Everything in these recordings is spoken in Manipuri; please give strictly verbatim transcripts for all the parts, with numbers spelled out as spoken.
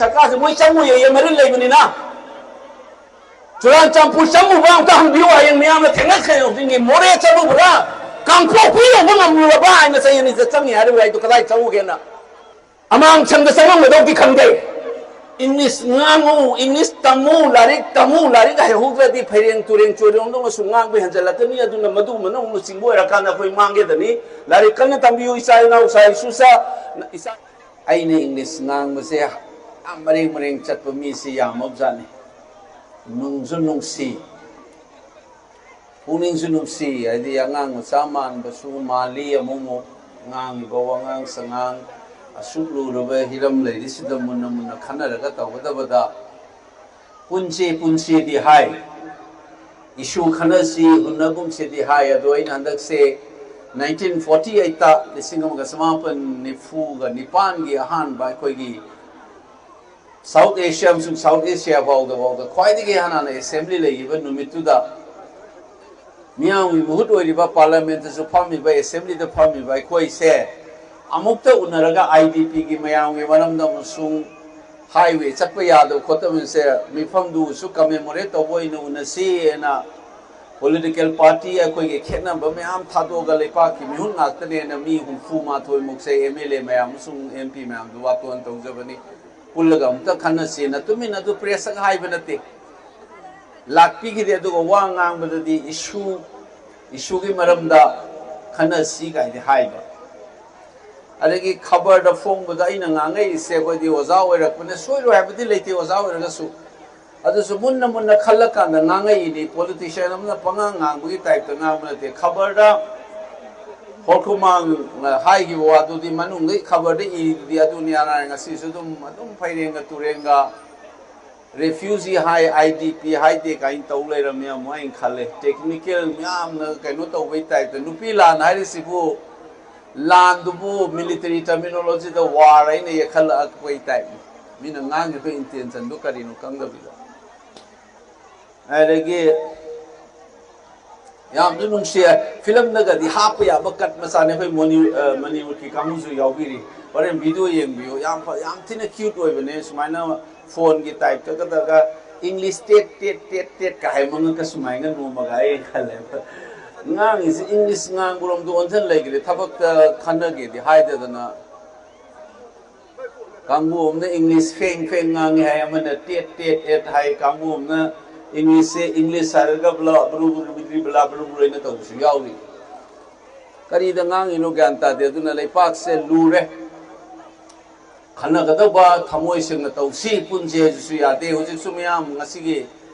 ꯁꯔꯀꯥꯔꯁꯦ ꯃꯣꯏ ꯆꯪꯉꯨ ꯌꯦ ꯃꯔꯤꯜ ꯂꯩꯕꯅꯤꯅ꯫ ꯆꯨꯔꯥꯟꯆꯥꯟꯄꯨꯔ ꯆꯪꯉꯨꯕ ꯑꯝꯇ ꯍꯪꯕꯤꯌꯨ, ꯍꯌꯦꯡ ꯃꯌꯥꯝꯅ ꯊꯦꯡꯅꯈ꯭ꯔꯦ꯫ ꯍꯧꯖꯤꯛꯀꯤ ꯃꯣꯔꯦ ꯆꯠꯂꯨꯕꯗ ꯀꯥꯡꯄꯣꯛꯄꯤ ꯌꯧꯕ ꯉꯝꯂꯨꯔꯕ ꯍꯥꯏꯅ ꯆꯍꯤ ꯑꯅꯤꯗ ꯆꯪꯉꯦ ꯍꯥꯏꯔꯤꯕ ꯋꯥꯍꯩꯗꯣ ꯀꯗꯥꯏ ꯆꯪꯉꯨꯒꯦꯅ? ꯑꯃꯥꯡꯁꯪꯗ ꯆꯪꯉꯝꯒꯗꯧꯗꯤ ꯈꯪꯗꯦ꯫ ꯏꯪꯂꯤꯁ ꯉꯥꯡꯉꯨ, ꯏꯪꯂꯤꯁ ꯇꯝꯃꯨ, ꯂꯥꯏꯔꯤꯛ ꯇꯝꯃꯨ, ꯂꯥꯏꯔꯤꯛ ꯍꯩꯍꯧꯗ꯭ꯔꯗꯤ ꯐꯩꯔꯦꯡ ꯇꯨꯔꯦꯡ ꯆꯣꯏꯔꯣꯡꯗꯧꯅꯁꯨ ꯉꯥꯡꯕ ꯍꯦꯟꯖꯜꯂꯛꯀꯅꯤ꯫ ꯑꯗꯨꯅ ꯃꯗꯨꯒꯨꯝꯕꯅ ꯑꯃꯨꯛ ꯂꯨꯆꯤꯡꯕ ꯑꯣꯏꯔꯀꯥꯟꯗ ꯑꯩꯈꯣꯏ ꯃꯥꯡꯒꯦꯗꯅꯤ꯫ ꯂꯥꯏꯔꯤꯛ ꯀꯟꯅ ꯇꯝꯕꯤꯌꯨ ꯏꯆꯥ ꯏꯅꯥꯎ, ꯏꯆꯥ ꯏꯁꯨ ꯏꯆꯥ, ꯏꯆꯥ꯫ ꯑꯩꯅ ꯏꯪꯂꯤꯁ ꯉꯥꯡꯕꯁꯦ ꯌꯥꯝ ꯃꯔꯦꯡ ꯃꯔꯦꯡ ꯆꯠꯄ ꯃꯤꯁꯤ ꯌꯥꯝꯃꯕꯖꯥꯠꯅꯤ꯫ ꯅꯨꯡꯁꯨ ꯅꯨꯡꯁꯤ, ꯄꯨꯛꯅꯤꯡꯁꯨ ꯅꯨꯡꯁꯤ꯫ ꯍꯥꯏꯗꯤ ꯑꯉꯥꯡ ꯃꯆꯥ ꯃꯥꯟꯕꯁꯨ ꯃꯥꯜꯂꯤ, ꯑꯃꯨꯛ ꯑꯃꯨꯛ ꯉꯥꯡꯉꯤꯕ ꯋꯥꯉꯥꯡ ꯁꯉꯥꯡ, ꯑꯁꯨꯛ ꯂꯨꯔꯕ ꯍꯤꯔꯝ ꯂꯩꯔꯤꯁꯤꯗ ꯃꯨꯟꯅ ꯃꯨꯟꯅ ꯈꯟꯅꯔꯒ ꯇꯧꯒꯗꯕꯗ ꯄꯨꯟꯁꯤ ꯄꯨꯟꯁꯤꯗꯤ ꯍꯥꯏ, ꯏꯁꯨ ꯈꯟꯅꯁꯤ ꯍꯨꯟꯅꯒꯨꯝꯁꯤꯗꯤ ꯍꯥꯏ꯫ ꯑꯗꯣ ꯑꯩꯅ ꯍꯟꯗꯛꯁꯦ nineteen forty eight, ꯂꯤꯁꯤꯡ ꯑꯃꯒ ꯆꯃꯥꯄꯟ ꯅꯤꯐꯨꯒ ꯅꯤꯄꯥꯟꯒꯤ ꯑꯍꯥꯟꯕ ꯑꯩꯈꯣꯏꯒꯤ South Asia ꯑꯃꯁꯨꯡ South Asia ꯐꯥꯎꯗ ꯐꯥꯎꯗ ꯈ꯭ꯋꯥꯏꯗꯒꯤ ꯍꯥꯟꯅ assembly ꯂꯩꯈꯤꯕ ꯅꯨꯃꯤꯠꯇꯨꯗ ꯃꯤꯌꯥꯝꯒꯤ ꯃꯍꯨꯠ ꯑꯣꯏꯔꯤꯕ parliamentꯇꯁꯨ ꯐꯝꯃꯤꯕ, assemblyꯗ ꯐꯝꯃꯤꯕ ꯑꯩꯈꯣꯏꯁꯦ ꯑꯃꯨꯛꯇ ꯎꯅꯔꯒ IDPꯒꯤ ꯃꯌꯥꯝꯒꯤ ꯃꯔꯝꯗ ꯑꯃꯁꯨꯡ highway ꯆꯠꯄ ꯌꯥꯗꯕ ꯈꯣꯠꯇꯕꯁꯦ ꯃꯤꯐꯝꯗꯨꯁꯨ commemorate ꯇꯧꯕ ꯑꯣꯏꯅ ꯎꯅꯁꯤꯅ political party ꯑꯩꯈꯣꯏꯒꯤ ꯈꯦꯠꯅꯕ ꯃꯌꯥꯝ ꯊꯥꯗꯣꯛꯑꯒ ꯂꯩꯄꯥꯛꯀꯤ ꯃꯤꯍꯨꯠ ꯉꯥꯛꯇꯅꯦꯅ ꯃꯤ ꯍꯨꯝꯐꯨ ꯃꯥꯊꯣꯏ ꯃꯨꯛꯁꯦ MLA ꯃꯌꯥꯝ ꯑꯃꯁꯨꯡ MP ꯃꯌꯥꯝꯗꯨ ꯋꯥꯇꯣꯟ ꯇꯧꯖꯕꯅꯤ꯫ ꯄꯨꯜꯂꯒ ꯑꯃꯨꯛꯇ ꯈꯟꯅꯁꯦꯅ꯫ ꯇꯨꯃꯤꯟ ꯑꯗꯨ pressꯇꯒ ꯍꯥꯏꯕ ꯅꯠꯇꯦ, ꯂꯥꯛꯄꯤꯈꯤꯗꯦ꯫ ꯑꯗꯨꯒ ꯋꯥ ꯉꯥꯡꯕꯗꯗꯤ issue, issueꯒꯤ ꯃꯔꯝꯗ ꯈꯟꯅꯁꯤ ꯀꯥꯏꯗꯤ ꯍꯥꯏꯕ꯫ ꯑꯗꯒꯤ ꯈꯕꯔꯗ ꯐꯣꯡꯕꯗ ꯑꯩꯅ ꯉꯥꯡꯉꯛꯏꯁꯦ, ꯑꯩꯈꯣꯏꯗꯤ ꯑꯣꯖꯥ ꯑꯣꯏꯔꯛꯄꯅ ꯁꯣꯏꯔꯣꯏ ꯍꯥꯏꯕꯗꯤ ꯂꯩꯇꯦ, ꯑꯣꯖꯥ ꯑꯣꯏꯔꯒꯁꯨ꯫ ꯑꯗꯨꯁꯨ ꯃꯨꯟꯅ ꯃꯨꯟꯅ ꯈꯜꯂꯀꯥꯟꯗ ꯉꯥꯡꯉꯛꯏꯅꯤ꯫ Politician ꯑꯃꯅ ꯄꯉꯥꯡ ꯉꯥꯡꯕꯒꯤ typeꯇ ꯉꯥꯡꯕ ꯅꯠꯇꯦ꯫ ꯈꯕꯔꯗ ꯍꯣꯔꯈꯨꯃꯥꯡꯅ ꯍꯥꯏꯈꯤꯕ ꯋꯥꯗꯨꯗꯤ ꯃꯅꯨꯡꯗ ꯈꯕꯔꯗ ꯏꯔꯤꯗꯨꯗꯤ ꯑꯗꯨꯅꯤ ꯑꯔꯥꯏ꯫ ꯉꯁꯤꯁꯨ ꯑꯗꯨꯝ, ꯑꯗꯨꯝ ꯐꯩꯔꯦꯡꯒ ꯇꯨꯔꯦꯡꯒ refugee ꯍꯥꯏ, IDP ꯍꯥꯏꯗꯦ ꯀꯥꯏꯅ ꯇꯧ ꯂꯩꯔꯝꯃꯦ ꯑꯃꯨꯛ ꯑꯩꯅ ꯈꯜꯂꯦ꯫ Technical ꯃꯌꯥꯝꯅ ꯀꯩꯅꯣ ꯇꯧꯕꯩ typeꯇ꯫ ꯅꯨꯄꯤ ꯂꯥꯟ ꯍꯥꯏꯔꯤꯁꯤꯕꯨ ꯂꯥꯟꯗꯨꯕꯨ military terminologyꯗ war ꯑꯩꯅ ꯌꯦꯛꯈꯠꯂꯛꯄꯩ typeꯅꯤ꯫ ꯃꯤꯅ ꯉꯥꯡꯉꯤꯕ intentionꯗꯨ ꯀꯔꯤꯅꯣ ꯈꯪꯗꯕꯤꯗ꯫ ꯑꯗꯒꯤ ꯌꯥꯝꯁꯨ ꯅꯨꯡꯁꯤꯌꯦ꯫ ꯐꯤꯂꯝꯗꯒꯗꯤ ꯍꯥꯞꯄ ꯌꯥꯕ ꯀꯠ ꯃꯆꯥꯅꯦ꯫ ꯑꯩꯈꯣꯏ ꯃꯣꯅꯤ-, ꯑ, ꯃꯅꯤꯄꯨꯔꯒꯤ ꯀꯥꯡꯕꯨꯁꯨ ꯌꯥꯎꯕꯤꯔꯤ꯫ ꯍꯣꯔꯦꯟ ꯚꯤꯗꯤꯑꯣ ꯌꯦꯡꯕꯤꯌꯨ꯫ ꯌꯥꯝ ꯐ-, ꯌꯥꯝ ꯊꯤꯅ ꯀ꯭ꯌꯨꯠ ꯑꯣꯏꯕꯅꯦ꯫ ꯁꯨꯃꯥꯏꯅ ꯐꯣꯟꯒꯤ ꯇꯥꯏꯞꯇꯒꯗꯒ ꯏꯪꯂꯤꯁ ꯇꯦꯠ ꯇꯦꯠ ꯇꯦꯠ ꯇꯦꯠ ꯀ ꯍꯥꯏꯃꯉꯒ ꯁꯨꯃꯥꯏꯅ ꯅꯣꯝꯃꯒ ꯑꯩ ꯈꯜꯂꯦꯕ꯫ ꯉꯥꯡꯉꯤꯁꯦ ꯏꯪꯂꯤꯁ ꯉꯥꯡꯕꯔꯣꯝꯗ ꯑꯣꯟꯁꯤꯟ ꯂꯩꯈ꯭ꯔꯦ꯫ ꯊꯕꯛꯇ ꯈꯟꯅꯒꯦꯗꯤ ꯍꯥꯏꯗꯗꯅ ꯀꯥꯡꯕꯨ ꯑꯃꯅ ꯏꯪꯂꯤꯁ ꯐꯦꯡ ꯐꯦꯡ ꯉꯥꯡꯉꯤ ꯍꯥꯏ, ꯑꯃꯅ ꯇꯦꯠ ꯇꯦꯠ ꯑꯦꯠ ꯍꯥꯏ, ꯀꯥꯡꯕꯨ ꯑꯃꯅ ꯏꯪꯂꯤꯁꯁꯦ ꯏꯪꯂꯤꯁ ꯍꯥꯏꯔꯒ ꯕ꯭ꯂꯥ ꯕ꯭ꯂꯨ ꯕ꯭ꯂꯨ ꯕ꯭ꯂꯤ ꯕ꯭ꯂꯥ ꯕ꯭ꯂꯨ ꯕ꯭ꯂꯨ ꯍꯥꯏꯅ ꯇꯧꯕꯁꯨ ꯌꯥꯎꯔꯤ꯫ ꯀꯔꯤꯗ ꯉꯥꯡꯉꯤꯅꯣ ꯒ꯭ꯌꯥꯟ ꯇꯥꯗꯦ꯫ ꯑꯗꯨꯅ ꯂꯩꯄꯥꯛꯁꯦ ꯂꯨꯔꯦ꯫ ꯈꯟꯅꯒꯗꯧꯕ ꯊꯃꯣꯏ ꯁꯦꯡꯅ ꯇꯧꯁꯤ, ꯄꯨꯟꯁꯤ ꯍꯥꯏꯁꯤꯁꯨ ꯌꯥꯗꯦ꯫ ꯍꯧꯖꯤꯛꯁꯨ ꯃꯌꯥꯝ ꯉꯁꯤꯒꯤ,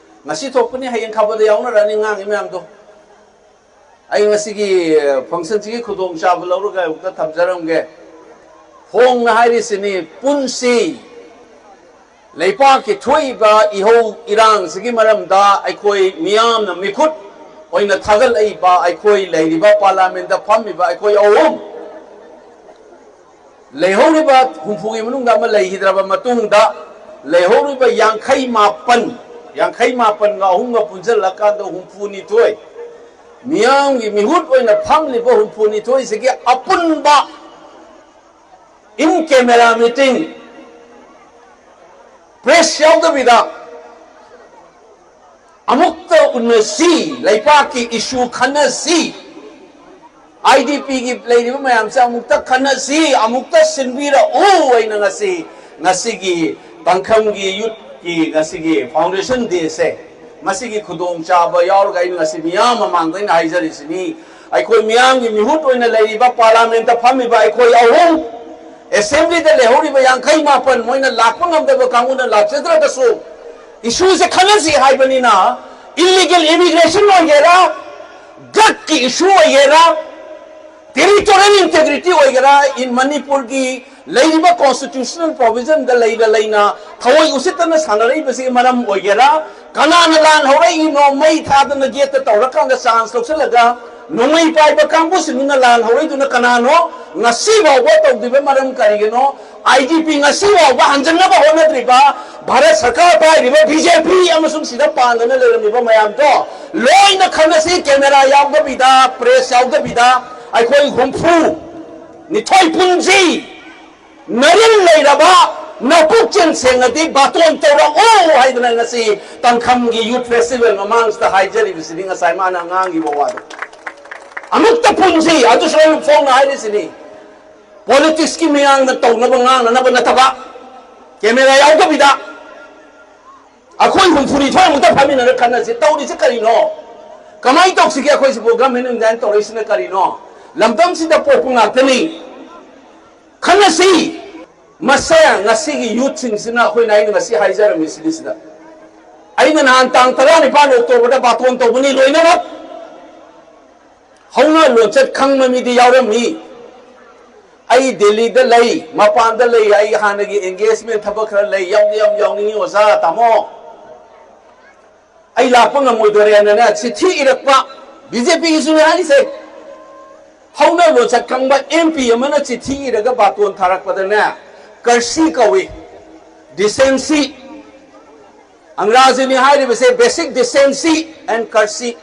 ꯉꯁꯤ ꯊꯣꯛꯄꯅꯤ, ꯍꯌꯦꯡ ꯈꯕꯔꯗ ꯌꯥꯎꯅꯔꯛꯑꯅꯤ ꯉꯥꯡꯉꯤ ꯃꯌꯥꯝꯗꯣ꯫ ꯑꯩ ꯉꯁꯤꯒꯤ ꯐꯪꯁꯟꯁꯤꯒꯤ ꯈꯨꯗꯣꯡꯆꯥꯕ ꯂꯧꯔꯒ ꯑꯃꯨꯛꯇ ꯊꯝꯖꯔꯝꯒꯦ꯫ ꯐꯣꯡꯅ ꯍꯥꯏꯔꯤꯁꯤꯅꯤ, ꯄꯨꯟꯁꯤ꯫ ꯂꯩꯄꯥꯛꯀꯤ ꯊꯣꯛꯏꯕ ꯏꯍꯧ ꯏꯔꯥꯡꯁꯤꯒꯤ ꯃꯔꯝꯗ ꯑꯩꯈꯣꯏ ꯃꯤꯌꯥꯝꯅ ꯃꯤꯈꯨꯠ ꯑꯣꯏꯅ ꯊꯥꯒꯠꯂꯛꯏꯕ ꯑꯩꯈꯣꯏ ꯂꯩꯔꯤꯕ ꯄꯥꯔꯂꯥꯃꯦꯟꯗ ꯐꯝꯃꯤꯕ ꯑꯩꯈꯣꯏ ꯑꯍꯨꯝ, ꯂꯩꯍꯧꯔꯤꯕ ꯍꯨꯝꯐꯨꯒꯤ ꯃꯅꯨꯡꯗ ꯑꯃ ꯂꯩꯈꯤꯗ꯭ꯔꯕ ꯃꯇꯨꯡꯗ, ꯂꯩꯍꯧꯔꯤꯕ ꯌꯥꯡꯈꯩ ꯃꯥꯄꯟ, ꯌꯥꯡꯈꯩ ꯃꯥꯄꯟꯒ ꯑꯍꯨꯝꯒ ꯄꯨꯟꯁꯤꯜꯂꯀꯥꯟꯗ ꯍꯨꯝꯐꯨꯅꯤꯊꯣꯏ, ꯃꯤꯌꯥꯝꯒꯤ ꯃꯤꯍꯨꯠ ꯑꯣꯏꯅ ꯐꯝꯂꯤꯕ ꯍꯨꯝꯐꯨꯅꯤꯊꯣꯏꯁꯤꯒꯤ ꯑꯄꯨꯟꯕ in camera meeting, press ꯌꯥꯎꯗꯕꯤꯗ ꯑꯃꯨꯛꯇ ꯎꯅꯁꯤ, ꯂꯩꯄꯥꯛꯀꯤ issue ꯈꯟꯅꯁꯤ, IDPꯒꯤ ꯂꯩꯔꯤꯕ ꯃꯌꯥꯝꯁꯦ ꯑꯃꯨꯛꯇ ꯈꯟꯅꯁꯤ, ꯑꯃꯨꯛꯇ ꯁꯤꯟꯕꯤꯔꯛꯎ ꯍꯥꯏꯅ ꯉꯁꯤ, ꯉꯁꯤꯒꯤ ꯄꯥꯡꯈꯪꯒꯤ youthꯀꯤ ꯉꯁꯤꯒꯤ foundation dayꯁꯦ, ꯃꯁꯤꯒꯤ ꯈꯨꯗꯣꯡꯆꯥꯕ ꯌꯥꯎꯔꯒ ꯑꯩꯅ ꯉꯁꯤ ꯃꯤꯌꯥꯝ ꯃꯃꯥꯡꯗ ꯑꯩꯅ ꯍꯥꯏꯖꯔꯤꯁꯤꯅꯤ꯫ ꯑꯩꯈꯣꯏ ꯃꯤꯌꯥꯝꯒꯤ ꯃꯤꯍꯨꯠ ꯑꯣꯏꯅ ꯂꯩꯔꯤꯕ ꯄꯥꯔꯂꯥꯃꯦꯟꯇ ꯐꯝꯃꯤꯕ ꯑꯩꯈꯣꯏ ꯑꯍꯨꯝ, ꯑꯦꯁꯦꯝꯕ꯭ꯂꯤꯗ ꯂꯩꯍꯧꯔꯤꯕ ꯌꯥꯡꯈꯩ ꯃꯥꯄꯟ, ꯃꯣꯏꯅ ꯂꯥꯛꯄ ꯉꯝꯗꯕ ꯀꯥꯡꯕꯨꯅ ꯂꯥꯛꯆꯗ꯭ꯔꯒꯁꯨ, issueꯁꯦ ꯈꯟꯅꯁꯤ ꯍꯥꯏꯕꯅꯤꯅ, illegal immigration ꯑꯣꯏꯒꯦꯔꯥ, drugꯀꯤ issue ꯑꯣꯏꯒꯦꯔꯥ, territorial integrity ꯑꯣꯏꯒꯦꯔꯥ, in ꯃꯅꯤꯄꯨꯔꯒꯤ ꯂꯩꯔꯤꯕ constitutional provisionꯗ ꯂꯩꯅ ꯂꯩꯅ ꯊꯑꯣꯏ ꯎꯁꯤꯠꯇꯅ ꯁꯥꯟꯅꯔꯛꯏꯕꯁꯤꯒꯤ ꯃꯔꯝ ꯑꯣꯏꯒꯦꯔꯥ, ꯀꯅꯥꯅ ꯂꯥꯟ ꯍꯧꯔꯛꯏꯅꯣ, ꯃꯩ ꯊꯥꯗꯅ gateꯇ ꯇꯧꯔꯀꯥꯟꯗ chance ꯂꯧꯁꯤꯜꯂꯒ ꯅꯣꯡꯃꯩ ꯄꯥꯏꯕ ꯀꯥꯡꯕꯨꯁꯤꯡꯗꯨꯅ ꯂꯥꯟ ꯍꯧꯔꯛꯏꯗꯨꯅ ꯀꯅꯥꯅꯣ? ꯉꯁꯤ ꯐꯥꯎꯕ ꯇꯧꯗ꯭ꯔꯤꯕ ꯃꯔꯝ ꯀꯔꯤꯒꯤꯅꯣ? ꯑꯥꯏ ꯗꯤ ꯄꯤ ꯉꯁꯤ ꯐꯥꯎꯕ ꯍꯟꯖꯤꯟꯅꯕ ꯍꯣꯠꯅꯗ꯭ꯔꯤꯕ ꯚꯥꯔꯠ ꯁꯔꯀꯥꯔ ꯄꯥꯏꯔꯤꯕ ꯕꯤ ꯖꯦ ꯄꯤ ꯑꯃꯁꯨꯡ ꯁꯤꯗ ꯄꯥꯟꯗꯅ ꯂꯩꯔꯝꯃꯤꯕ ꯃꯌꯥꯝꯗꯣ ꯂꯣꯏꯅ ꯈꯟꯅꯁꯤ꯫ ꯀꯦꯃꯦꯔꯥ ꯌꯥꯎꯗꯕꯤꯗ, ꯄ꯭ꯔꯦꯁ ꯌꯥꯎꯗꯕꯤꯗ ꯑꯩꯈꯣꯏ ꯍꯨꯝꯐꯨ ꯅꯤꯊꯣꯏ ꯄꯨꯟꯁꯤ꯫ ꯅꯔꯤꯜ ꯂꯩꯔꯕ ꯅꯄꯨꯛꯆꯦꯜ ꯁꯦꯡꯉꯗꯤ ꯕꯥꯇꯣꯟ ꯇꯧꯔꯛꯑꯣ ꯍꯥꯏꯗꯅ ꯉꯁꯤ ꯇꯥꯡꯈꯝꯒꯤ ꯌꯨꯠ ꯐꯦꯁꯇꯤꯚꯦꯜ ꯃꯃꯥꯡꯁꯤꯗ ꯍꯥꯏꯖꯔꯤꯕꯁꯤꯅꯤ꯫ ꯉꯁꯥꯏ ꯃꯥꯅ ꯉꯥꯡꯈꯤꯕ ꯋꯥꯗꯣ ꯑꯃꯨꯛꯇ ꯄꯨꯟꯁꯤ꯫ ꯑꯗꯨꯁꯨ ꯑꯩ ꯐꯣꯡꯅ ꯍꯥꯏꯔꯤꯁꯤꯅꯤ, ꯄꯣꯂꯤꯇꯤꯛꯁꯀꯤ ꯃꯌꯥꯝꯅ ꯇꯧꯅꯕ ꯉꯥꯡꯅꯅꯕ ꯅꯠꯇꯕ, ꯀꯦꯃꯦꯔꯥ ꯌꯥꯎꯗꯕꯤꯗ ꯑꯩꯈꯣꯏ ꯍꯨꯝꯐꯨꯅꯤꯊꯣꯏꯃꯨꯛꯇ ꯐꯝꯃꯤꯟꯅꯔ ꯈꯟꯅꯁꯤ꯫ ꯇꯧꯔꯤꯁꯤ ꯀꯔꯤꯅꯣ? ꯀꯃꯥꯏꯅ ꯇꯧꯁꯤꯒꯦ? ꯑꯩꯈꯣꯏꯁꯤꯕꯨ ꯒꯃꯦꯟ ꯑꯣꯐ ꯏꯟꯗꯤꯌꯥꯅ ꯇꯧꯔꯛꯏꯁꯤꯅ ꯀꯔꯤꯅꯣ? ꯂꯝꯗꯝꯁꯤꯗ ꯄꯣꯛꯄ ꯉꯥꯛꯇꯅꯤ꯫ ꯈꯟꯅꯁꯤ꯫ ꯃꯁꯦ ꯉꯁꯤꯒꯤ ꯌꯨꯠꯁꯤꯡꯁꯤꯅ ꯑꯩꯈꯣꯏꯅ, ꯑꯩꯅ ꯉꯁꯤ ꯍꯥꯏꯖꯔꯝꯃꯤꯁꯤꯗꯤ ꯁꯤꯗ, ꯑꯩꯅ ꯅꯍꯥꯟ ꯇꯥꯡ ꯇꯔꯥꯅꯤꯄꯥꯟ ꯑꯣꯛꯇꯣꯕꯔꯗ ꯕꯥꯇꯣꯟ ꯇꯧꯕꯅꯤ ꯂꯣꯏꯅꯃꯛ꯫ ꯍꯧꯅ ꯂꯣꯟꯆꯠ ꯈꯪꯕ ꯃꯤꯗꯤ ꯌꯥꯎꯔꯝꯃꯤ꯫ ꯑꯩ ꯗꯦꯜꯂꯤꯗ ꯂꯩ, ꯃꯄꯥꯟꯗ ꯂꯩ, ꯑꯩ ꯍꯥꯟꯅꯒꯤ ꯑꯦꯡꯒꯦꯖꯃꯦꯟ ꯊꯕꯛ ꯈꯔ ꯂꯩ, ꯌꯥꯎꯗꯤ ꯌꯥꯝ ꯌꯥꯎꯅꯤꯡꯉꯤ ꯑꯣꯖꯥ, ꯇꯥꯃꯣ꯫ ꯑꯩ ꯂꯥꯛꯄ ꯉꯝꯃꯣꯏꯗꯣꯔꯦꯅꯅꯦ ꯆꯤꯊꯤ ꯏꯔꯛꯄ ꯕꯤ ꯖꯦ ꯄꯤꯒꯤꯁꯨꯅꯦ ꯍꯥꯏꯔꯤꯁꯦ꯫ ꯍꯧꯅ ꯂꯣꯟꯆꯠ ꯈꯪꯕ ꯑꯦꯝ ꯄꯤ ꯑꯃꯅ ꯆꯤꯊꯤ ꯏꯔꯒ ꯕꯥꯇꯣꯟ ꯊꯥꯔꯛꯄꯗꯅꯦ ꯀꯔꯁꯤ ꯀꯧꯏ, ꯗꯤꯁꯦꯟꯁꯤ꯫ ꯑꯪꯒ꯭ꯔꯥꯖꯤꯅꯤ ꯍꯥꯏꯔꯤꯕꯁꯦ, basic decency and courtesy꯫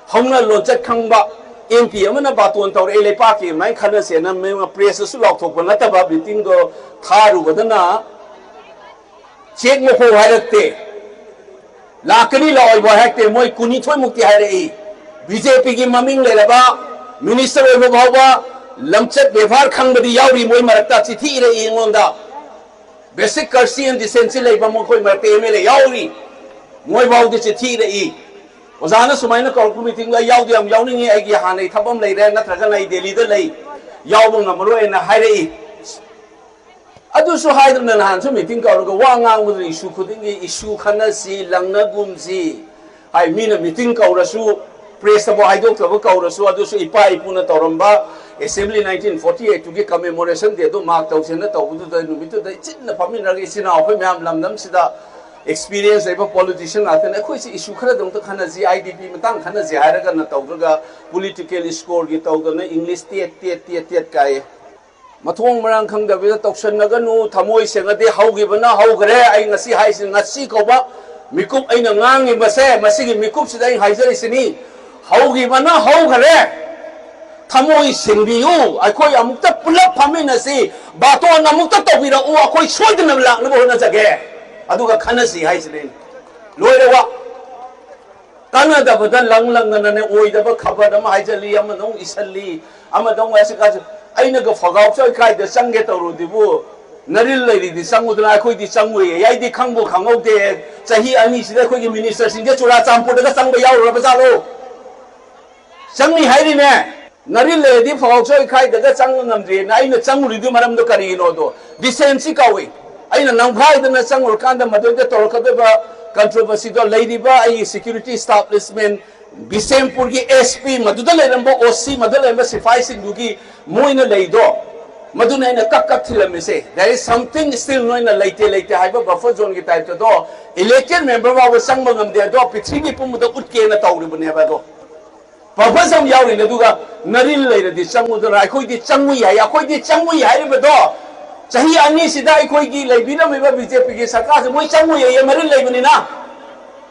ꯍꯧꯅ ꯂꯣꯟꯆꯠ ꯈꯪꯕ ꯑꯦꯝ ꯄꯤ ꯑꯃꯅ ꯕꯥꯇꯣꯟ ꯇꯧꯔꯛꯑꯦ, ꯂꯩꯄꯥꯛꯀꯤ ꯑꯗꯨꯃꯥꯏꯅ ꯈꯟꯅꯁꯦꯅ ꯃꯌꯨꯝ ꯄ꯭ꯔꯦꯁꯇꯁꯨ ꯂꯥꯎꯊꯣꯛꯄ ꯅꯠꯇꯕ, ꯃꯤꯇꯤꯡꯗꯣ ꯊꯥꯔꯨꯕꯗꯅ ꯆꯦꯛ ꯃꯈꯣꯡ ꯍꯥꯏꯔꯛꯇꯦ, ꯂꯥꯛꯀꯅꯤ ꯂꯥꯛꯑꯣꯏꯕ ꯍꯥꯏꯔꯛꯇꯦ꯫ ꯃꯣꯏ ꯀꯨꯟꯅꯤꯊꯣꯏꯃꯨꯛꯇꯤ ꯍꯥꯏꯔꯛꯏ꯫ ꯕꯤ ꯖꯦ ꯄꯤꯒꯤ ꯃꯃꯤꯡ ꯂꯩꯔꯕ ꯃꯤꯅꯤꯁꯇꯔ ꯑꯣꯏꯕ ꯐꯥꯎꯕ ꯂꯝꯆꯠ ꯕꯦꯕꯥꯔ ꯈꯪꯕꯗꯤ ꯌꯥꯎꯔꯤ ꯃꯣꯏ ꯃꯔꯛꯇ꯫ ꯆꯤꯊꯤ ꯏꯔꯛꯏ ꯑꯩꯉꯣꯟꯗ꯫ Basic courtesy and decency ꯂꯩꯕ ꯃꯈꯣꯏ ꯃꯔꯛꯇ ꯑꯦꯝ ꯑꯦꯜ ꯑꯦ ꯌꯥꯎꯔꯤ꯫ ꯃꯣꯏ ꯐꯥꯎꯗꯤ ꯆꯤꯊꯤ ꯏꯔꯛꯏ, "ꯑꯣꯖꯥꯅ ꯁꯨꯃꯥꯏꯅ ꯀꯧꯔꯛꯄ ꯃꯤꯇꯤꯡꯗ ꯑꯩ ꯌꯥꯎꯗꯤ ꯌꯥꯝ ꯌꯥꯎꯅꯤꯡꯉꯤ, ꯑꯩꯒꯤ ꯍꯥꯟꯅꯒꯤ ꯊꯕꯛ ꯑꯃ ꯂꯩꯔꯦ, ꯅꯠꯇ꯭ꯔꯒꯅ ꯑꯩ ꯗꯦꯜꯂꯤꯗ ꯂꯩ, ꯌꯥꯎꯕ ꯉꯝꯃꯔꯣꯏꯅ" ꯍꯥꯏꯔꯛꯏ꯫ ꯑꯗꯨꯁꯨ ꯍꯥꯏꯗꯅ ꯅꯍꯥꯟꯁꯨ ꯃꯤꯇꯤꯡ ꯀꯧꯔꯒ ꯋꯥ ꯉꯥꯡꯕꯗꯨ ꯏꯁꯨ ꯈꯨꯗꯤꯡꯒꯤ ꯏꯁꯨ ꯈꯟꯅꯁꯤ, ꯂꯪꯅꯒꯨꯝꯁꯤ ꯍꯥꯏ꯫ ꯃꯤꯅ ꯃꯤꯇꯤꯡ ꯀꯧꯔꯁꯨ, ꯄ꯭ꯔꯦꯁꯇꯕꯨ ꯍꯥꯏꯗꯣꯛꯇꯕ ꯀꯧꯔꯁꯨ, ꯑꯗꯨꯁꯨ ꯏꯄꯥ ꯏꯄꯨꯅ ꯇꯧꯔꯝꯕ ꯑꯦꯁꯦꯝꯕ꯭ꯂꯤ ꯅꯥꯏꯟꯇꯤꯟ ꯐꯣꯔꯇꯤ ꯑꯩꯠꯇꯨꯒꯤ ꯀꯃꯦꯃꯣꯔꯦꯁꯟ ꯗꯦꯗꯣ ꯃꯥꯔꯛ ꯇꯧꯁꯦꯅ ꯇꯧꯕꯗꯨꯗ, ꯅꯨꯃꯤꯠꯇꯨꯗ ꯏꯆꯤꯟꯅ ꯐꯝꯃꯤꯟꯅꯔꯒ ꯏꯆꯤꯟ ꯏꯅꯥꯎ ꯑꯩꯈꯣꯏ ꯃꯌꯥꯝ ꯂꯝꯗꯝꯁꯤꯗ ꯑꯦꯛꯁꯄꯤꯔꯤꯌꯦꯟꯁ ꯂꯩꯕ ꯄꯣꯂꯤꯇꯤꯁꯤꯌꯟ ꯉꯥꯛꯇꯅꯤ꯫ ꯑꯩꯈꯣꯏꯁꯤ ꯏꯁꯨ ꯈꯔꯗꯪꯇ ꯈꯟꯅꯁꯤ, ꯑꯥꯏ ꯗꯤ ꯄꯤ ꯃꯇꯥꯡ ꯈꯟꯅꯁꯤ ꯍꯥꯏꯔꯒꯅ ꯇꯧꯗ꯭ꯔꯒ ꯄꯣꯂꯤꯇꯤꯀꯦꯜ ꯁ꯭ꯀꯣꯔꯒꯤ ꯇꯧꯗꯅ ꯏꯪꯂꯤꯁ ꯇꯦꯠ ꯇꯦꯠ ꯇꯦꯠ ꯇꯦꯠ ꯀꯥꯏꯌꯦ꯫ ꯃꯊꯣꯡ ꯃꯔꯥꯡ ꯈꯪꯗꯕꯤꯗ ꯇꯧꯁꯟꯅꯒꯅꯨ꯫ ꯊꯃꯣꯏ ꯁꯦꯡꯉꯗꯤ ꯍꯧꯈꯤꯕꯅ ꯍꯧꯈ꯭ꯔꯦ꯫ ꯑꯩ ꯉꯁꯤ ꯍꯥꯏꯁꯤ, ꯉꯁꯤ ꯀꯧꯕ ꯃꯤꯀꯨꯞ ꯑꯩꯅ ꯉꯥꯡꯉꯤꯕꯁꯦ, ꯃꯁꯤꯒꯤ ꯃꯤꯀꯨꯞꯁꯤꯗ ꯑꯩ ꯍꯥꯏꯖꯔꯤꯁꯤꯅꯤ꯫ ꯍꯧꯈꯤꯕꯅ ꯍꯧꯈ꯭ꯔꯦ꯫ ꯊꯃꯣꯏ ꯁꯦꯡꯕꯤꯌꯨ꯫ ꯑꯩꯈꯣꯏ ꯑꯃꯨꯛꯇ ꯄꯨꯂꯞ ꯐꯝꯃꯤꯟꯅꯁꯤ꯫ ꯕꯥꯇꯣꯟ ꯑꯃꯨꯛꯇ ꯇꯧꯕꯤꯔꯛꯎ꯫ ꯑꯩꯈꯣꯏ ꯁꯣꯏꯗꯅ ꯂꯥꯛꯅꯕ ꯍꯣꯠꯅꯖꯒꯦ꯫ ꯑꯗꯨꯒ ꯈꯟꯅꯁꯤ ꯍꯥꯏꯁꯤꯅꯤ꯫ ꯂꯣꯏꯔꯦ ꯋꯥ꯫ ꯀꯥꯟꯅꯗꯕꯗ ꯂꯪ ꯂꯪꯗꯅꯅꯦ, ꯑꯣꯏꯗꯕ ꯈꯕꯔ ꯑꯃ ꯍꯥꯏꯖꯜꯂꯤ, ꯑꯃꯗ ꯑꯃꯨꯛ ꯏꯁꯜꯂꯤ, ꯑꯃꯗ ꯑꯃꯨꯛ ꯍꯥꯏꯁꯤ ꯀꯥꯁꯤ꯫ ꯑꯩꯅꯒ ꯐꯒꯥꯎ ꯆꯣꯏꯈꯥꯏꯗ ꯆꯪꯒꯦ ꯇꯧꯔꯨꯗꯤꯕꯨ, ꯅꯔꯤꯜ ꯂꯩꯔꯤꯗꯤ ꯆꯪꯉꯨꯗꯅ꯫ ꯑꯩꯈꯣꯏꯗꯤ ꯆꯪꯉꯨꯏꯌꯦ꯫ ꯑꯩꯗꯤ ꯈꯪꯕꯨ ꯈꯪꯍꯧꯗꯦ꯫ ꯆꯍꯤ ꯑꯅꯤꯁꯤꯗ ꯑꯩꯈꯣꯏꯒꯤ ꯃꯤꯅꯤꯁꯇꯔꯁꯤꯡꯁꯦ ꯆꯨꯔꯥꯆꯥꯟꯄꯨꯔꯗꯒ ꯆꯪꯕ ꯌꯥꯎꯔꯨꯔꯕ ꯖꯥꯠꯂꯣ? ꯆꯪꯉꯤ ꯍꯥꯏꯔꯤꯅꯦ꯫ ꯅꯔꯤꯜ ꯂꯩꯔꯗꯤ ꯐꯒꯥꯎ ꯆꯣꯏꯈꯥꯏꯗꯒ ꯆꯪꯕ ꯉꯝꯗ꯭ꯔꯦꯅ ꯑꯩꯅ ꯆꯪꯉꯨꯔꯤꯗꯨꯒꯤ ꯃꯔꯝꯗꯣ ꯀꯔꯤꯒꯤꯅꯣꯗꯣ, ꯗꯤꯁꯦꯟꯁꯤ ꯀꯧꯏ꯫ ꯑꯩꯅ ꯅꯝꯈꯥꯏꯗꯅ ꯆꯪꯉꯨꯔꯀꯥꯟꯗ ꯃꯗꯨꯗ ꯇꯧꯔꯛꯀꯗꯕ ꯀꯟꯇ꯭ꯔꯣꯚꯔꯁꯤꯗꯣ, ꯂꯩꯔꯤꯕ ꯑꯩꯒꯤ ꯁꯦꯀ꯭ꯌꯨꯔꯤꯇꯤ ꯏꯁꯇꯥꯕ꯭ꯂꯤꯁꯃꯦꯟ, ꯕꯤꯁꯦꯝꯄꯨꯔꯒꯤ ꯑꯦꯁ ꯄꯤ, ꯃꯗꯨꯗ ꯂꯩꯔꯝꯕ ꯑꯣ ꯁꯤ, ꯃꯗꯨꯗ ꯂꯩꯔꯝꯕ ꯁꯤꯐꯥꯏꯁꯤꯡꯗꯨꯒꯤ ꯃꯣꯏꯅ ꯂꯩꯗꯣ, ꯃꯗꯨꯅ ꯑꯩꯅ ꯀꯛ ꯀꯛ ꯊꯤꯜꯂꯝꯃꯤꯁꯦ꯫ There is something still, ꯅꯣꯏꯅ ꯂꯩꯇꯦ ꯂꯩꯇꯦ ꯍꯥꯏꯕ ꯕꯐꯔ ꯖꯣꯟꯒꯤ ꯇꯥꯏꯞꯇꯗꯣ, ꯏꯂꯦꯛꯇꯦꯗ ꯃꯦꯝꯕꯔ ꯐꯥꯎꯕ ꯆꯪꯕ ꯉꯝꯗꯦ, ꯑꯗꯣ ꯄ꯭ꯔꯤꯊꯤꯕꯤ ꯄꯨꯝꯕꯗ ꯎꯠꯀꯦꯅ ꯇꯧꯔꯤꯕꯅꯦꯕ꯫ ꯑꯗꯣ ꯄꯔꯄꯁ ꯑꯃ ꯌꯥꯎꯔꯤꯅꯦ꯫ ꯑꯗꯨꯒ ꯅꯔꯤꯜ ꯂꯩꯔꯗꯤ ꯆꯪꯉꯨꯗꯅ꯫ ꯑꯩꯈꯣꯏꯗꯤ ꯆꯪꯉꯨꯏ ꯍꯥꯏ꯫ ꯑꯩꯈꯣꯏꯗꯤ ꯆꯪꯉꯨꯏ ꯍꯥꯏꯔꯤꯕꯗꯣ, ꯆꯍꯤ ꯑꯅꯤꯁꯤꯗ ꯑꯩꯈꯣꯏꯒꯤ ꯂꯩꯕꯤꯔꯝꯃꯤꯕ ꯕꯤ ꯖꯦ ꯄꯤꯒꯤ ꯁꯔꯀꯥꯔꯁꯦ ꯃꯣꯏ ꯆꯪꯉꯨꯏ ꯍꯥꯏꯌꯦ, ꯃꯔꯤꯜ ꯂꯩꯕꯅꯤꯅ꯫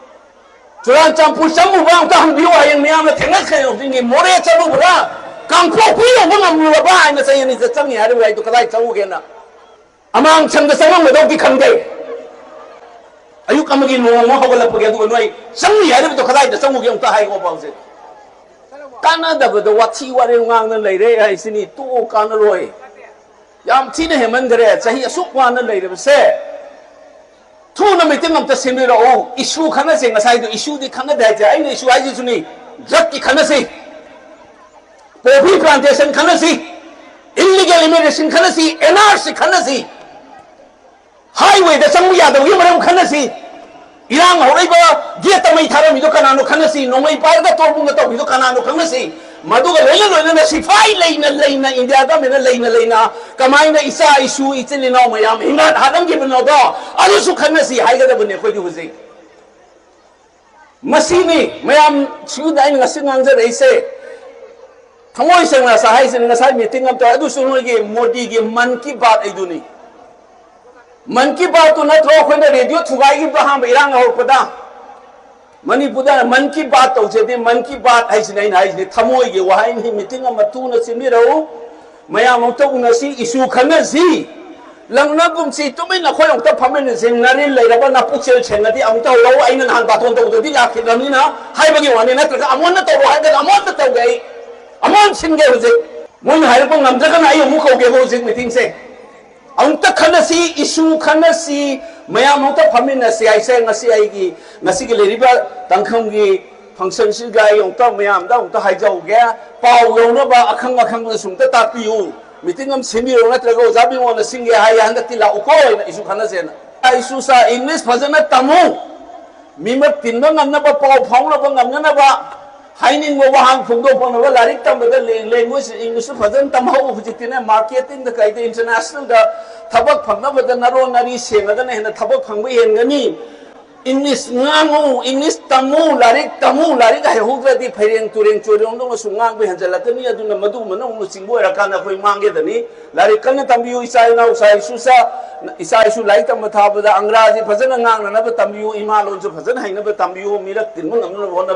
ꯆꯨꯔꯥꯆꯥꯟꯄꯨꯔ ꯆꯪꯉꯨꯕ ꯑꯝꯇ ꯍꯪꯕꯤꯌꯨ꯫ ꯍꯌꯦꯡ ꯃꯌꯥꯝꯅ ꯊꯦꯡꯅꯈ꯭ꯔꯦ ꯍꯧꯖꯤꯛꯀꯤ ꯃꯣꯔꯦ ꯆꯠꯂꯨꯕ꯭ꯔꯥ, ꯀꯥꯡꯄꯣꯛꯄꯤ ꯌꯧꯕ ꯉꯝꯂꯨꯔꯕ ꯍꯥꯏꯅ ꯆꯍꯤ ꯑꯅꯤꯁꯤꯗ ꯆꯪꯉꯤ ꯍꯥꯏꯔꯤꯕ ꯋꯥꯍꯩꯗꯣ ꯀꯗꯥꯏ ꯆꯪꯉꯨꯒꯦꯅ꯫ ꯑꯃꯥꯡꯁꯪꯗ ꯆꯪꯉꯝꯒꯗꯧꯗꯤ ꯈꯪꯗꯦ꯫ ꯑꯌꯨꯛ ꯑꯃꯒꯤ ꯅꯣꯡ ꯑꯃ ꯍꯧꯒꯠꯂꯛꯄꯒꯤ, ꯑꯗꯨꯒ ꯅꯣꯏ ꯆꯪꯉꯤ ꯍꯥꯏꯔꯤꯕꯗꯣ ꯀꯗꯥꯏꯗ ꯆꯪꯉꯨꯒꯦ ꯑꯝꯇ ꯍꯥꯏꯌꯣꯕ ꯍꯧꯖꯤꯛ꯫ ꯀꯥꯟꯅꯗꯕꯗ ꯋꯥꯊꯤ ꯋꯥꯔꯦꯝ ꯉꯥꯡꯅ ꯂꯩꯔꯦ ꯍꯥꯏꯁꯤꯅꯤ꯫ ꯇꯣꯛꯑꯣ, ꯀꯥꯟꯅꯔꯣꯏ꯫ ꯌꯥꯝ ꯊꯤꯅ ꯍꯦꯟꯃꯟꯈꯔꯦ꯫ ꯆꯍꯤ ꯑꯁꯨꯛ ꯋꯥꯅ ꯂꯩꯔꯕꯁꯦ ꯊꯨꯅ ꯃꯤꯇꯤꯡ ꯑꯝꯇ ꯁꯦꯝꯕꯤꯔꯛꯑꯣ꯫ ꯏꯁꯨ ꯈꯟꯅꯁꯦ꯫ ꯉꯁꯥꯏꯗꯣ ꯏꯁꯨꯗꯤ ꯈꯟꯅꯗꯦ ꯍꯥꯏꯁꯦ, ꯑꯩꯅ ꯏꯁꯨ ꯍꯥꯏꯁꯤꯁꯨꯅꯤ, ꯗ꯭ꯔꯒꯀꯤ ꯈꯟꯅꯁꯤ, ꯄꯣꯄꯤ ꯄ꯭ꯂꯥꯟꯇꯦꯁꯟ ꯈꯟꯅꯁꯤ, ꯏꯜꯂꯤꯒꯦꯜ ꯏꯃꯤꯒ꯭ꯔꯦꯁꯟ ꯈꯟꯅꯁꯤ, ꯑꯦꯟ ꯑꯥꯔ ꯁꯤ ꯈꯟꯅꯁꯤ, ꯍꯥꯏꯋꯦꯗ ꯆꯪꯕ ꯌꯥꯗꯕꯒꯤ ꯃꯔꯝ ꯈꯟꯅꯁꯤ, ꯏꯔꯥꯡ ꯍꯧꯔꯛꯏꯕ, ꯒꯦꯠꯇ ꯃꯩ ꯊꯥꯔꯝꯃꯤꯗꯣ ꯀꯅꯥꯅꯣ ꯈꯟꯅꯁꯤ, ꯅꯣꯡꯃꯩ ꯄꯥꯏꯔꯒ ꯇꯣꯔꯕꯨꯡꯗ ꯇꯧꯔꯤꯗꯣ ꯀꯅꯥꯅꯣ ꯈꯟꯅꯁꯤ, ꯃꯗꯨꯒ ꯂꯣꯏꯅ ꯂꯣꯏꯅꯅ ꯁꯤꯐꯥꯏ ꯂꯩꯅ ꯂꯩꯅ, ꯏꯟꯗꯤꯌꯥ ꯒꯃꯦꯟꯅ ꯂꯩꯅ ꯂꯩꯅ ꯀꯃꯥꯏꯅ ꯏꯆꯥ ꯏꯁꯨ ꯏꯆꯤꯜ ꯏꯅꯥꯎ ꯃꯌꯥꯝ ꯍꯤꯡꯒꯥꯠ ꯍꯥꯠꯂꯝꯈꯤꯕꯅꯣꯗꯣ, ꯑꯗꯨꯁꯨ ꯈꯟꯅꯁꯤ ꯍꯥꯏꯒꯗꯕꯅꯤ ꯑꯩꯈꯣꯏꯗꯤ ꯍꯧꯖꯤꯛ꯫ ꯃꯁꯤꯅꯤ ꯃꯌꯥꯝ ꯁꯤꯗ ꯑꯩꯅ ꯉꯁꯤ ꯉꯥꯡꯖꯔꯛꯏꯁꯦ꯫ ꯊꯃꯣꯏ ꯁꯦꯡꯅ ꯁꯥ ꯍꯥꯏꯁꯤꯅꯤ, ꯉꯁꯥꯏ ꯃꯤꯇꯤꯡ ꯑꯃ ꯇꯧꯔꯦ, ꯑꯗꯨꯁꯨ ꯅꯣꯏꯒꯤ ꯃꯣꯗꯤꯒꯤ ꯃꯟ ꯀꯤ ꯕꯥꯠ ꯑꯩꯗꯨꯅꯤ꯫ ꯃꯟ ꯀꯤ ꯕꯥꯠꯇꯨ ꯅꯠꯇ꯭ꯔꯣ ꯑꯩꯈꯣꯏꯅ ꯔꯦꯗꯤꯑꯣ ꯊꯨꯒꯥꯏꯈꯤꯕꯗꯣ ꯑꯍꯥꯟꯕ ꯏꯔꯥꯡ ꯍꯧꯔꯛꯄꯗ? ꯃꯅꯤꯄꯨꯔꯗ ꯃꯟ ꯀꯤ ꯕꯥꯠ ꯇꯧꯖꯦꯗꯤ, ꯃꯟ ꯀꯤ ꯕꯥꯠ ꯍꯥꯏꯁꯤꯅꯤ ꯑꯩꯅ ꯍꯥꯏꯁꯤꯅꯤ, ꯊꯃꯣꯏꯒꯤ ꯋꯥꯍꯩꯅꯤ꯫ ꯃꯤꯇꯤꯡ ꯑꯃ ꯊꯨꯅ ꯁꯤꯟꯕꯤꯔꯛꯎ, ꯃꯌꯥꯝ ꯑꯃꯨꯛꯇ ꯎꯅꯁꯤ, ꯏꯁꯨ ꯈꯟꯅꯁꯤ꯫ ꯂꯪꯅꯒꯨꯝꯁꯤ, ꯇꯨꯃꯤꯟꯅ ꯑꯩꯈꯣꯏ ꯑꯃꯨꯛꯇ ꯐꯝꯃꯤꯟꯅꯁꯤ꯫ ꯅꯥꯔꯤꯟ ꯂꯩꯔꯕ ꯅꯄꯨꯛꯆꯦꯜ ꯁꯦꯡꯉꯗꯤ ꯑꯃꯨꯛꯇ ꯍꯧꯔꯛꯎ, ꯑꯩꯅ ꯅꯍꯥꯟ ꯕꯥꯇꯣꯟ ꯇꯧꯕꯗꯗꯤ ꯂꯥꯛꯈꯤꯗ꯭ꯔꯕꯅꯤꯅ ꯍꯥꯏꯕꯒꯤ ꯋꯥꯅꯤ, ꯅꯠꯇ꯭ꯔꯒ ꯑꯃꯣꯟꯅ ꯇꯧꯔꯣ ꯍꯥꯏꯔꯒꯅ ꯑꯃꯣꯟꯅ ꯇꯧꯒꯦ꯫ ꯑꯩ ꯑꯃꯣꯟ ꯁꯤꯟꯒꯦ ꯍꯧꯖꯤꯛ꯫ ꯃꯣꯏꯅ ꯍꯥꯏꯔꯛꯄ ꯉꯝꯗ꯭ꯔꯒꯅ ꯑꯩ ꯑꯃꯨꯛ ꯀꯧꯒꯦꯕ ꯍꯧꯖꯤꯛ ꯃꯤꯇꯤꯡꯁꯦ꯫ ꯑꯃꯨꯛꯇ ꯈꯟꯅꯁꯤ, ꯏꯁꯨ ꯈꯟꯅꯁꯤ, ꯃꯌꯥꯝ ꯑꯃꯨꯛꯇ ꯐꯝꯃꯤꯟꯅꯁꯤ ꯍꯥꯏꯁꯦ ꯉꯁꯤ ꯑꯩꯒꯤ, ꯉꯁꯤꯒꯤ ꯂꯩꯔꯤꯕ ꯇꯥꯡꯈꯨꯜꯒꯤ ꯐꯪꯁꯟꯁꯤꯒ ꯑꯩ ꯑꯃꯨꯛꯇ ꯃꯌꯥꯝꯗ ꯑꯃꯨꯛꯇ ꯍꯥꯏꯖꯍꯧꯒꯦ꯫ ꯄꯥꯎ ꯂꯧꯅꯕ ꯑꯈꯪ ꯑꯈꯪꯕꯗꯁꯨ ꯑꯃꯨꯛꯇ ꯇꯥꯛꯄꯤꯌꯨ꯫ ꯃꯤꯇꯤꯡ ꯑꯃ ꯁꯤꯟꯕꯤꯔꯣ, ꯅꯠꯇ꯭ꯔꯒ ꯑꯣꯖꯥ ꯕꯤꯃꯣꯜꯅ ꯁꯤꯟꯒꯦ ꯍꯥꯏꯌꯦ, ꯍꯟꯗꯛꯇꯤ ꯂꯥꯛꯎꯀꯣ ꯍꯥꯏꯅ ꯏꯁꯨ ꯈꯟꯅꯁꯦꯅ꯫ ꯏꯁꯨ ꯁꯥ, ꯏꯪꯂꯤꯁ ꯐꯖꯅ ꯇꯝꯃꯨ꯫ ꯃꯤꯃꯛ ꯇꯤꯟꯕ ꯉꯝꯅꯕ, ꯄꯥꯎ ꯐꯥꯎꯅꯕ ꯉꯝꯅꯅꯕ, ꯍꯥꯏꯅꯤꯡꯕ ꯋꯥꯍꯪ ꯐꯣꯡꯗꯣꯛꯄ ꯉꯝꯅꯕ ꯂꯥꯏꯔꯤꯛ ꯇꯝꯕꯗ ꯂꯦꯡ-, ꯂꯦꯡꯒ꯭ꯋꯦꯖ ꯏꯪꯂꯤꯁꯁꯨ ꯐꯖꯅ ꯇꯝꯍꯧ꯫ ꯍꯧꯖꯤꯛꯇꯤꯅꯦ, ꯃꯥꯔꯀꯦꯇꯤꯡꯗ ꯀꯩꯗ ꯏꯟꯇꯔꯅꯦꯁꯅꯦꯜꯗ ꯊꯕꯛ ꯐꯪꯅꯕꯗ ꯅꯔꯣꯟ ꯅꯔꯤ ꯁꯦꯡꯉꯒꯅ ꯍꯦꯟꯅ ꯊꯕꯛ ꯐꯪꯕ ꯍꯦꯟꯒꯅꯤ꯫ ꯏꯪꯂꯤꯁ ꯉꯥꯡꯉꯨ, ꯏꯪꯂꯤꯁ ꯇꯝꯃꯨ, ꯂꯥꯏꯔꯤꯛ ꯇꯝꯃꯨ꯫ ꯂꯥꯏꯔꯤꯛ ꯍꯩꯍꯧꯗ꯭ꯔꯗꯤ ꯐꯩꯔꯦꯡ ꯇꯨꯔꯦꯡ ꯆꯣꯏꯔꯣꯡꯗꯧꯅꯁꯨ ꯉꯥꯡꯕ ꯍꯦꯟꯖꯜꯂꯛꯀꯅꯤ꯫ ꯑꯗꯨꯅ ꯃꯗꯨꯒꯨꯝꯕꯅ ꯑꯃꯨꯛ ꯆꯤꯡꯕ ꯑꯣꯏꯔꯀꯥꯟꯗ ꯑꯩꯈꯣꯏ ꯃꯥꯡꯒꯦꯗꯅꯤ꯫ ꯂꯥꯏꯔꯤꯛ ꯀꯟꯅ ꯇꯝꯕꯤꯌꯨ, ꯏꯆꯥ ꯏꯅꯥꯎ, ꯏꯆꯥ ꯏꯁꯨ ꯁꯥ-, ꯏꯆꯥ ꯏꯁꯨ ꯂꯥꯏꯔꯤꯛ ꯇꯝꯕ ꯊꯥꯕꯗ ꯑꯪꯒ꯭ꯔꯥꯖꯤ ꯐꯖꯅ ꯉꯥꯡꯅꯅꯕ ꯇꯝꯕꯤꯌꯨ, ꯏꯃꯥ ꯂꯣꯟꯁꯨ ꯐꯖꯅ ꯍꯩꯅꯕ ꯇꯝꯕꯤꯌꯨ, ꯃꯤꯔꯛ ꯇꯤꯟꯕ ꯉꯝꯅꯅꯕ ꯍꯣꯠꯅꯕꯤꯌꯨ꯫